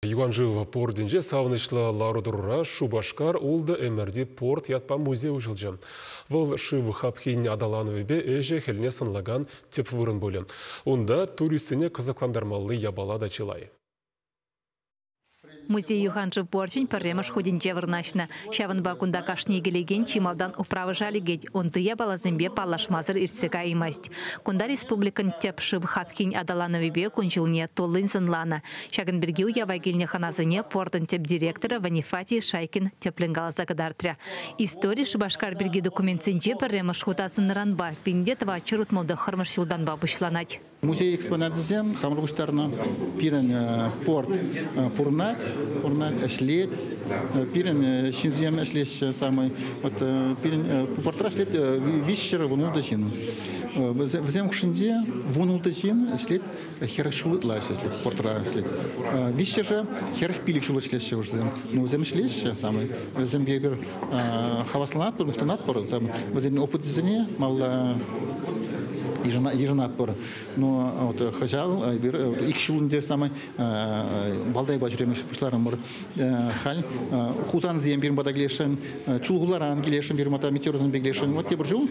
Юханшыв портӗнче савӑнӑҫлӑ лару-тӑрура Шупашкар ултӑ ӗмӗрти порт ятпа музей уҫӑлчӗ. Вӑл шыв хапхин аталанӑвӗпе ӗҫӗ-хӗлне сӑнлакан тӗп вырӑн пулӗ. Унта туристсене кӑсӑклантармалли япала та чылай. Музей юханшыв порчӗн пӗрремӗш хутӗнче вырнаҫнӑ. Ҫавӑнпа кунта кашни килекен чи малтан управӑша лекет, унти япаласемпе паллашмасӑр иртсе каяймасть. Кунта республикӑн тӗп шыв хапхин аталанӑвӗпе кун-ҫулне туллин сӑнланӑ. Ҫакӑн пирки уява килнӗ хӑнасене портӑн тӗп директорӗ Ванифатий Шайкин тӗплӗн каласа кӑтартрӗ. Истори Шупашкар пирки документсенче пӗрремӗш хут асӑннӑранпа 1469 ҫултанпа пуҫланать. Музей экспоначӗсем хамӑр пуҫтарнӑ. Пирӗн порт пурӑнать, пурӑнать, ӗҫлет. Пирӗн ҫынсем ӗҫлеҫҫӗ самый. Вот пирӗн портра ӗҫлет 316 ҫын. Вӗсем хушшинче 16 ҫын ӗҫлет, 40 ҫул ытла ӗҫлет, портра ӗҫлет. Виҫҫӗшӗ 45 ҫул ӗҫлеҫҫӗ уже. Ну, вӗсем ӗҫлеҫҫӗ самый. Вӗсемпе эпир хавасланатпӑр, мухтанатпӑр. Вӗсен опычӗсене малла йышӑнатпӑр. Но вот хӑҫал эпир ик ҫул ӗнтӗ самай Валдайпа ҫӳреме пуҫларӑмӑр. Халь Хусансем пирӗн пата килесшӗн, Чулхуларан килесшӗн пирӗн пата, метеорсемпе килесшӗн. Вот тепӗр ҫул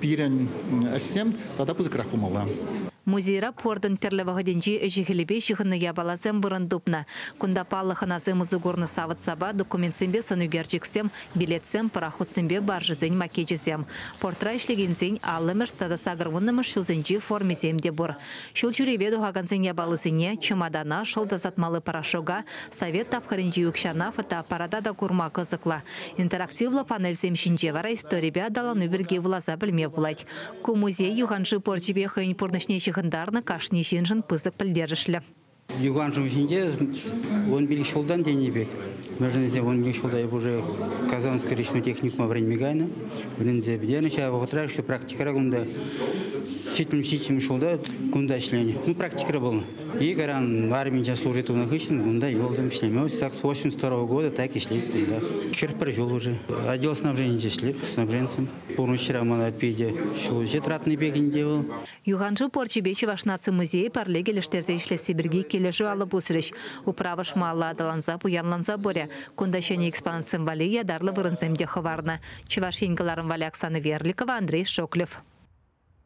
пирӗн ӗҫсем тата пысӑкрах пулмалла. Музейра портӑн тӗрлӗ вӑхӑтӗнчи ӗҫӗ-хӗлӗпе ҫыхӑннӑ япаласем вырӑн тупнӑ. Кунта паллӑ хӑнасем усӑ курнӑ савӑт-сапа, документсемпе сӑнӳкерчӗксем, билетсем, пӑрахутсемпе баржӑсен макечӗсем. Портра ӗҫлекенсен 50-мӗш тата 80-мӗш ҫулсенчи формисем те пур. Ҫул ҫӳреве тухакансен япалисене, чӑматана, шӑл тасатмалли порошока, совет тапхӑрӗнчи укҫана, фотоаппарата та курма кӑсӑклӑ. Интерактивлӑ панельсем ҫинче вара историпе аталану пирки вуласа пӗлме пулать. Ку музей юханшыв порчӗпе хӑйӗн пурнӑҫне ҫыхӑнтарнӑ кашни ҫыншӑн пысӑк пӗлтерӗшлӗ. Юханшыв ҫинче 15 ҫултан тенӗ пек. Мӗншӗн тесен 15 ҫулта эп уже Казанский речной техникума вӗренме кайнӑ. Вӗренсе пӗтернӗ. Ҫав вӑхӑтра еще практикӑра кунта 77 ҫулта кунта ӗҫленӗ. Ну, практикӑра пулнӑ. И кайран арминче служить тунӑ хыҫҫӑн кунта юлтӑм ӗҫлеме. Вот так с 82 года так ӗҫлет кунтах. 41 ҫул уже. Отдел снабженинче ӗҫлеп, снабженцем. Пурнӑҫра мана питӗ ҫул тӑратнӑ пек ӗнтӗ вӑл. Юханшыв порчӗпе Чӑваш наци музейӗ пӗрле килӗштерсе ӗҫлесси пирки килӗшӳ алӑ пусрӗҫ. Управӑш малалла аталанса пуянланса пырӗ. Кунта ҫӗнӗ экспонатсем валли ятарлӑ вырӑнсем те хӑварнӑ. Чӑваш Ен кӑларӑм валли Оксана Верликова, Андрей Шоклев.